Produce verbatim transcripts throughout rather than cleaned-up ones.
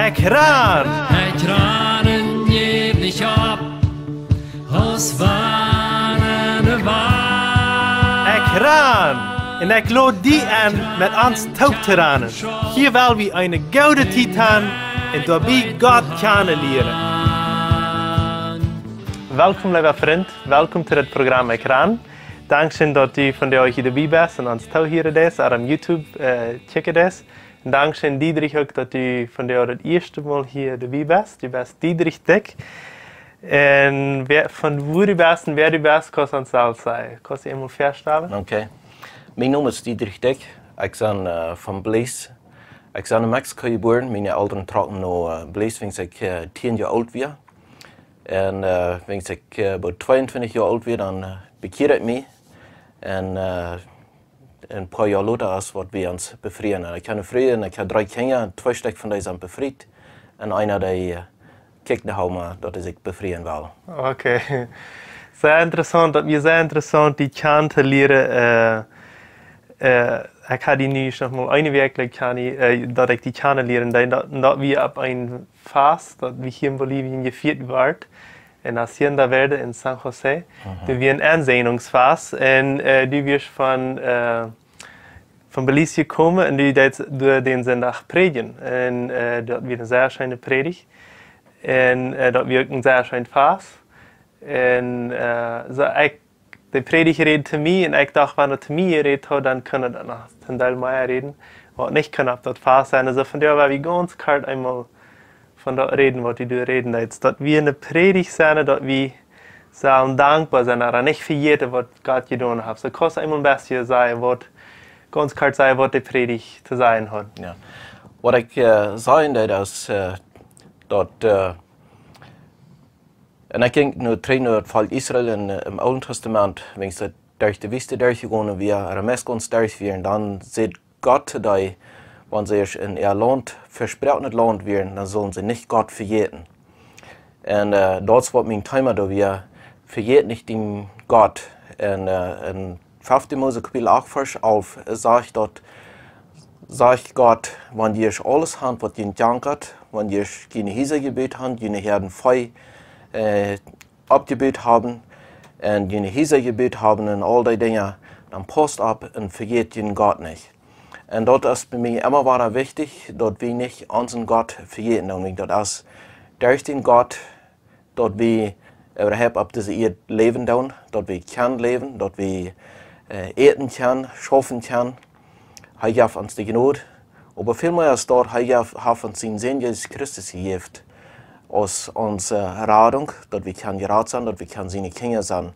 Ekj ran! Ekj ran un jäw nich opp, aus wann de Welt. Ekj ran! Un ekj lod die enn, met ons toop to ranen. Hia well wie eene goode Tiet han un doabie Gott kjanen lieren. Welkom, leewa Frint. Welkom to daut Program Ekj ran. Dankscheen, daut du vondoag hia doabie best un ons toohieren deist, ooda aum YouTube äh, kjikjen deist. Un dankscheen, Diedrich, uk, daut du vondoag daut ieeschte Mol hia doabie best. Du best Diedrich Dyck. Un wäa, von wua du best un wäa du best, kaust ons selfst sajen. Kaust du die eemol väastalen? Okay. Mien Nomen es Diedrich Dyck. Ekj sie äh, von Belize. Ekj sie en Mexiko jebuaren. Miene Elren trocken no äh, Belize, wan ekj äh, tieen Joa oolt wia. Un äh, wan ekj äh, bie tweeuntwintich Joa oolt wia, dan äh, bekjieed ekj mie. Un äh, een poa Joa lota es waut wie ons befrieen. Ekj hab eene Fru un ekj hab dree Kjinja, twee Stekj von dee sent befriet. Un eena, dee äh, kjikjt noch emma, daut hee sikj befrieen well. Okay. Sea interessaunt, daut wia sea interessaunt, die kjanen to lieren. Äh, äh, ekj hab die nu noch mol eene Wäakj kjanen, äh, daut ekj die kjanen lieren deed, daut, daut wia opp een Fast, daut wia hia en Bolivien jefieet wort. En Hacienda Verde en San José. Mhm. Doa wia een Ennsäajungsfast. Un äh, du wieescht von äh, von Belize jekomen un du deedst doa dän Sindach prädjen. Un äh, daut wia eene sea scheene Prädicht. Un äh, daut wia uk een sea scheenet Fast. Un äh, soo ekj, de Prädicht räd to mie un ekj docht, wan hee to mie jerät haud, dan kunn hee daut noch een Deel mea räden. Waut nich kunn opp daut Fast sennen. Soo vondoag woa wie gaunz kort eemol von daut räden, waut du doa räden deedst. Daut wia eene Prädicht sennen, daut wie sellen dankboa sennen, ooda nich vejäten, waut Gott jedonen haft. Soo kaust eemol een bät sajen, waut, gaunz kort sajen, waut de Prädicht to sajen haud. Jo. Waut ekj äh, sajen deed, es äh, daut, äh, un ekj jinkj nu trigj no daut Volkj Israel en, äh, em Oolen Tastament, wan see derch de Wiest derchjegonen wieren, ooda meist gaunz derch wieren, dan säd Gott to dee, wan see ieescht en äa Launt, vesproakenet Launt wieren, dan sullen see nich Gott vejäten. Un äh, daut es waut mien Thema doa wia, vejät nich dienen Gott. Un äh, en fefte Mose Kapitel acht Varsch alf sajcht daut, sajcht Gott, wan jie ieescht aules han, waut junt jankat, wan jie ieescht june Hiesa jebut han, june Häaden Vee äh, oppjebut haben un june Hiesa jebut haben un aul dee Dinja, dan pausst opp un vejät junen Gott nich. Un daut es bie mie emma wada wichtich, daut wie nich onsen Gott vejäten doonen. Daut es derch dän Gott, daut wie äwahaupt opp dise Ieed läwen doonen, daut wie kjennen läwen, daut wie äh, äten kjennen, schaufen kjennen. Hee jeef ons de Jnod. Oba väl mea es daut, hee jeef, haft ons sienen Sän Jesus Christus jejäft aus onse Radunk, daut wie kjennen jerat sennen, daut wie kjennen siene Kjinja sennen.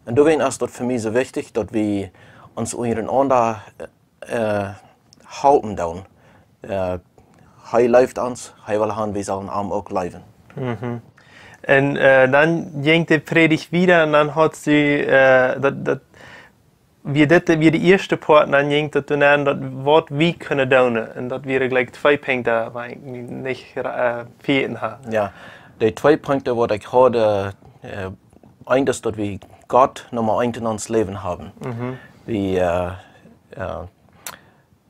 Un doawäajen es daut fa mie soo wichtich, daut wie ons unjarenaunda äh, halpen doonen. Äh, hee leeft ons, hee well han, wie sellen am uk leewen. Mhm. Un äh, dan jinkj de Prädicht wieda un dan haud see, äh, daut, daut wia dit, wia de ieeschte Poat, un dan jinkj daut doa aun, daut waut wie kunnen doonen. Un daut wieren jlikj twee Punkten, waut ekj nich äh, vejäten haud. Jo, de twee Punkten, waut ekj haud, äh, eent es, daut wie Gott Numma eent en ons Läwen haben. Mhm. Wie äh, äh,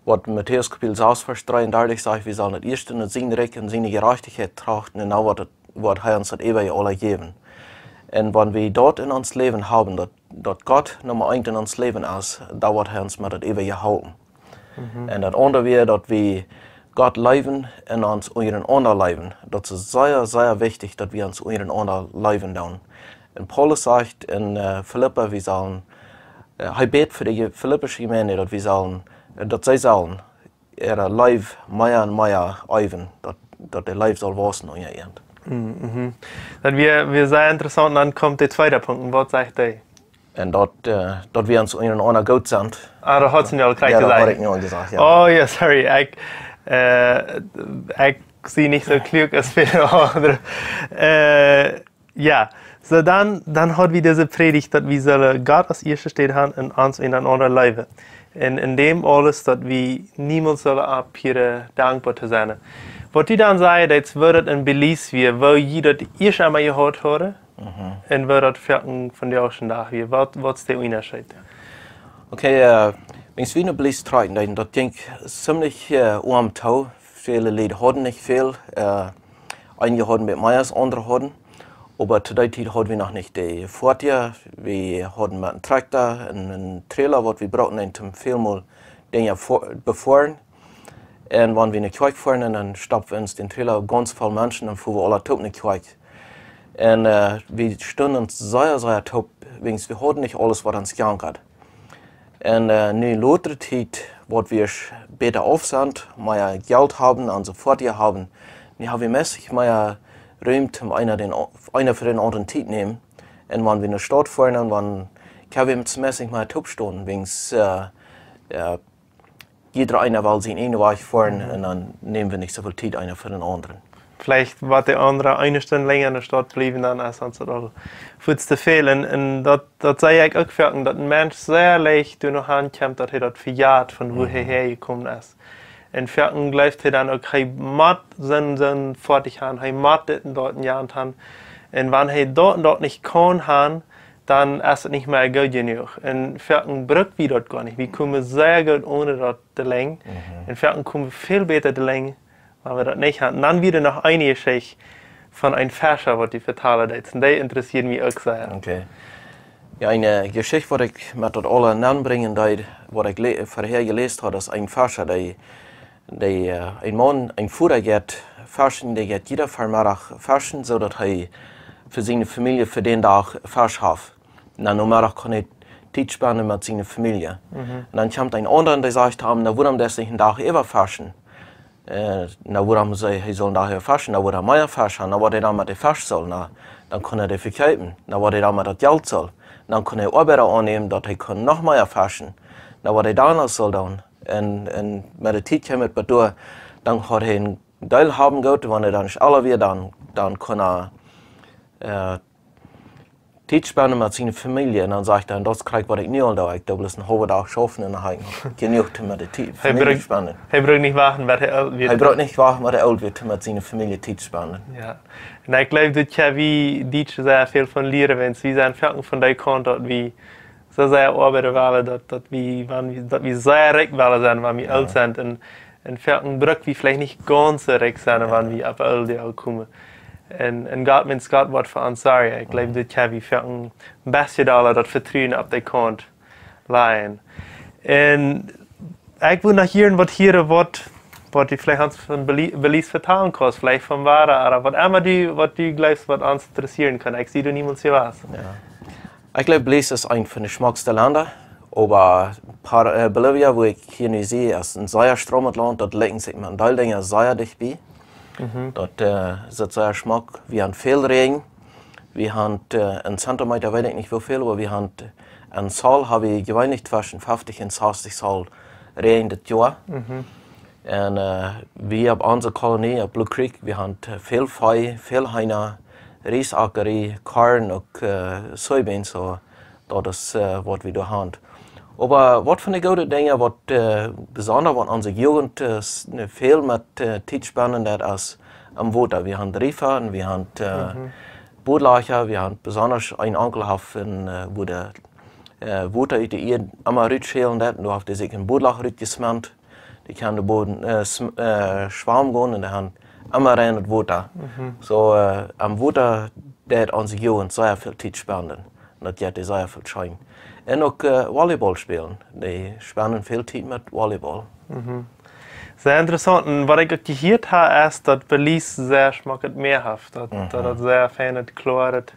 waut Matäus Kapitel sas Varsch dreeundartich sajcht, wie sellen daut ieeschte no sien Rikj un siene Jerajchtichkjeit trachten un dan woat daut, woat hee ons daut äwaje aules jäwen. Un wan wie daut en ons Läwen haben, daut, daut Gott Numma eent en ons Läwen es, dan woat hee ons met daut äwaje halpen. Mhm. Un daut aundre wia, daut wie Gott leewen un ons unjarenaunda leewen. Daut es sea, sea wichtich, daut wie ons unjarenaunda leewen doonen. Un Paulus sajcht en äh, Filippa, wie sellen, äh, hee bät fa de Je-, Filippische Jemeent, daut wie sellen, äh, daut see sellen äare Leew mea un mea eewen, daut, daut de Leew saul wausen unja an. Mhm. Daut wia, wia sea interessaunt. Un dan kjemt de tweede Punkt. Un waut sajcht dee? Un daut, äh, daut wie ons unjarenaunda goot sent. Ah, daut haud see nu aul krakjt jesajcht. Jo, daut haud ekj nu aul jesajcht, jo. Oh jo, sorry. Ekj, äh, ekj sie nich soo kluak aus väle aundre. Äh, jo, soo dan, dan haud wie dise Prädicht, daut wie sellen Gott aus ieeschte Städ han un ons unjarenaunda leewen. Un en däm aules, daut wie niemols sellen opphieren dankboa to sennen. Waut du dan sajchst, daut wia daut en Belize wia, woo jie daut ieescht eemol jehaut hauden, mhm, un woo daut fa vondoag dän Dach wia. Waut, waut es de Unjascheet? Okay, äh, wan wie no Belize trakjen, dan, daut jinkj zimlich äh, oam too. väle Lied hauden nich väl. Äh, eenje hauden met mea aus aundre hauden. Oba to dee Tiet hauden wie noch nich de Foatieja. Wie hauden met een Trakta un een Trailer, waut wie bruckten, om väl mol Dinja fo-, befoaren. Un wan wie no Kjoakj foaren, dan stoppten wie ons dän Trailer gaunz voll Menschen un fuaren wie aula toop no Kjoakj. Un, äh, wie stunden sea, sea toop, wiels wie hauden nich aules, waut ons jankat. Un, äh, nu lota Tiet, waut wie bäta auf sent, mea Jelt haben, onse Foatieja haben, nu ha wie meist mea Rum, om eena dän, eena fa dän aundren Tiet nämen. Un wan wie no Staut foaren, dan wan, kjenn wie meist mea toop stonen, wiels, äh, äh, jieda eena well sienen eenen Wajch foaren un dan nämen wie nich soo väl Tiet eena fa dän aundren. Veleicht woat de aundra eene Stund lenja enne Staut bliewen, dan es ons daut aul fuaz to väl. Un, un daut, daut see ekj uk foaken, daut een Mensch sea leicht doa noch aun kjemt, daut hee daut vejat, von wua hee häajekomen es. Un foaken jleeft hee dan uk, hee mott soon, soon Foatich han, hee mott dit un daut en de Haunt han. Un wan hee daut un daut nich kaun han, dan es et nich mea goot jenuach. Un foaken bruck wie daut goanich. Wie komen sea goot one daut to lenjen. Un foaken komen wie väl bäta to lenjen, wan wie daut nich han. Un dan wia noch eene Jeschicht von een Fescha, waut du vetalen deetst. Un dee interessieet mie uk sea. Okay. Jo, eene Jeschicht, waut ekj met daut aula nenbrinjen deed, waut ekj le-, verhäa jeläst haud, es een Fescha, dee, dee, äh, een Maun, een Voda jeit feschen, dee jeit jieda Vemeddach feschen, soo daut hee fa siene Famielje fa dän Dach Fesch haft. Na, Nomeddach kaun hee Tiet spenden met siene Famielje. Un dan kjemt een aundra un dee sajcht to am: "Na, wuarom deist nich een Dach äwa feschen?" Äh, na, wuarom see, hee sull een Dach äwa feschen? Na, wuarom mea Fesch han? Na, waut hee dan met de Fesch sull, na, dan kunn hee dee vekjeepen. Na, waut hee dan met daut Jelt sull, dan kunn hee Oabeida aunnämen, daut hee kunn noch mea feschen. Na, waut hee dan noch sull doonen. Un, un met de Tiet kjeem et bat doa, dan haud hee een Deel haben goot, wan hee dan aula wia, dan, dan kunn hee, äh, Tiet spenden met siene Famielje. Un dan sajcht hee: "Daut kjrie ekj, waut ekj nu aul doo. Ekj doo bloos een haulwen Dach schaufen un dan ha ekj jenuach Tiet met de Tiet, Famielje spenden." Hee bruck nich wachten, waut hee oolt wia. Hee bruck nich wachten, waut hee oolt wia, met siene Famielje Tiet spenden. Jo. Un ekj jleew, daut kjenn wie Dietsche sea väl von lieren, wiels wie sent foaken von dee Kaunt, daut wie soo sea oabeiden wellen, daut, daut wie, wan wie, daut wie sea rikj wellen sennen, wan wie oolt sent. Un, un foaken bruck wie veleicht nich gaunz soo rikj sennen, wan wie opp oolt Doag komen. Un, un Gott, wiels Gott woat fa ons sorjen. Ekj jleew, daut kjenn wie foaken een bät aula daut Vetruen opp dee Kaunt lajen. Un ekj wull noch hieren, waut hia, waut, waut du veleicht ons von Beli-, Belize vetalen kaust, veleicht von Wada, ooda waut emma du, waut du jleefst, waut ons interessieren kaun. Ekj sie doa niemols jewast. Jo. Ekj jleew, Belize es eent von de schmockste Lenda, oba Par-, äh, Bolivia, wua ekj hia nu sie, es een sea stroomet Launt, daut likjent sikj met een Deel Dinja sea dicht bie. Daut, äh, es sea schmock. Wie han väl Räajen. Wie han, äh, en Zentimeeta weet ekj nich woo väl, oba wie han, äh, en Zoll ha wie jeweenlich tweschen feftich un sastich Zoll Räajen dit Joa. Un, äh, wie opp onse Kolonie, opp Blue Creek, wie han, äh, väl Vee, väl Heena, Riesakjrie, Korn, uk, äh, Sojabeans, soo, daut es, äh, waut wie doa han. Oba waut von de goode Dinja, waut, äh, besonda waut onse Jugent, äh, s-, ne, väl met, äh, Tiet spenden deit, es aum Wota. Wie han Riefa un wie han, äh, Bodlajcha, wie han besonda een Onkel haft en, äh, wua de, äh, Wota ut de Ieed emma rutschälen deit, un doa haft hee sikj een Bodlach rutjesment. Dee kaun de Boden, äh, sm-, äh, schwamen gonen un dee han emma reinet Wota. Soo, äh, aum Wota deit onse Jugent sea väl Tiet spenden. Un daut jeit dee sea väl scheen. Un uk, äh, Volleyball spälen. Dee spenden väl Tiet met Volleyball. Sea interessaunt. Un waut ekj uk jehieet ha, es daut Belize sea schmocket Mäa haft. Daut, daut, daut sea feinet, kloaret,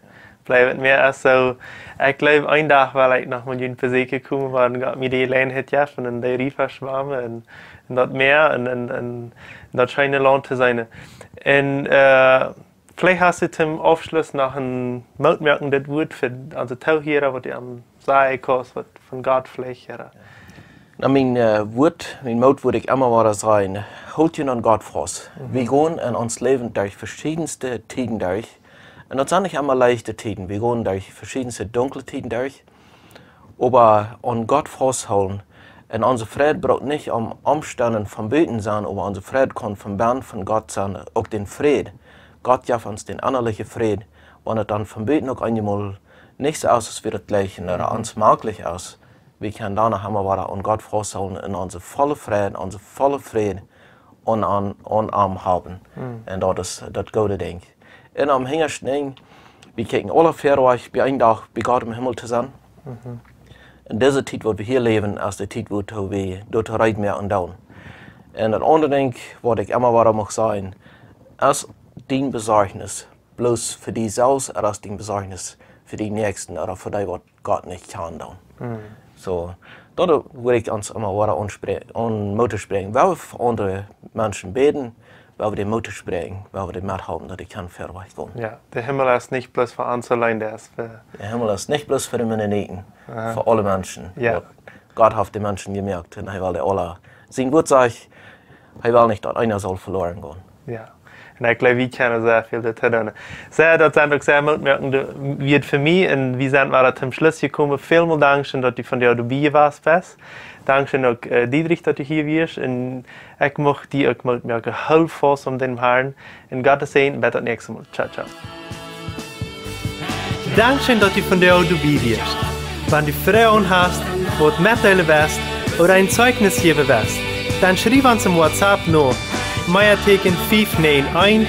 blieet Mäa es. Soo, ekj jleew, een Dach well ekj noch mol junt beseakjen komen, wan Gott mie de Jeläajenheit jeft, un en dee Riefa schwamen un, un daut Mäa un, un, un daut scheene Launt to seenen. Un, äh, veleicht hast du toom Aufschluss noch een mootmoakendet Wuat fa onse Toohiera, waut du an sajen kaust, waut von Gott veleicht, ooda? Na, mien, äh, Wuat, mien Moot wudd ekj emma wada sajen: Hoolt junt aun Gott faust. Wie gonen en ons Läwen derch veschiedenste Tieden derch. Un daut sent nich emma leichte Tieden. Wie gonen derch veschiedenste dunkle Tieden derch. Oba aun Gott fausthoolen. Un onse Fräd brukt nich aun Omstenden von buten sennen, oba onse Fräd kaun von bennen von Gott sennen. Uk dän Fräd. Gott jeft ons dän ennalichen Fräd. Wan et dan von buten uk eenjemol nich soo es, aus wie daut jleichen, ooda ons maklich es, wie kjennen dan noch emma wada aun Gott fausthoolen un onse volle Fräd, onse volle Fräd aun, aun, aun am haben. Un daut es daut goode Dinkj. Un aum hinjaschten Enj, wie kjikjen aule verwoat, bie een Dach bie Gott em Himmel to sennen. Un dise Tiet, waut wie hia läwen, es de Tiet, wua wie doa reed moaken doonen. Un daut aundre Dinkj, waut ekj emma wada mucht sajen, es dien Besorjnis bloos fa die selfst, ooda es dien Besorjnis fa dien Näakjsten, ooda fa dee, waut Gott nich kjanen doonen. Soo, daut wudd ekj ons emma wada aunspre-, aun Moot spräakjen. Well wie fa aundre Menschen bäden, well wie dee Moot spräakjen, well wie dee methalpen, daut dee kjennen verwoat gonen. Jo, de Himmel es nich bloos fa ons auleen, dee es fa De Himmel es nich bloos fa de Mennoniten, fa aule Menschen. Jo. Gott haft de Menschen jemoakt un hee well dee aule. Sien Wuat sajcht, hee well nich, daut eena saul veloren gonen. Jo. Un ekj jleew, wie kjennen sea väl doatoo doonen. Sea, daut sent uk sea mootmoakende Wieed fa mie. Un wie sent wada toom Schluss jekomen. Välmol dankscheen, daut du vondoag doabie jewast best. Dankscheen uk, äh, Diedrich, daut du hia wieescht. Un ekj mucht die uk mootmoaken, hool faust aun dän Harn. Un Gott säajen, bat daut näakjste Mol. Ciao, ciao. Dankscheen, daut du vondoag doabie wieescht. Wan du Froagen hast, waut metdeelen west ooda een Zeichnis jäwen west, dan schriew ons em WhatsApp no Meatieekjen fief näajen eent,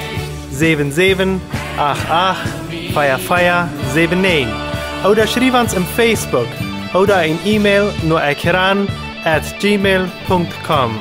säwen säwen, acht acht, vea vea, säwen näajen. Ooda schriew ons em Facebook ooda een E-Mail no ekran at gmail punkt com.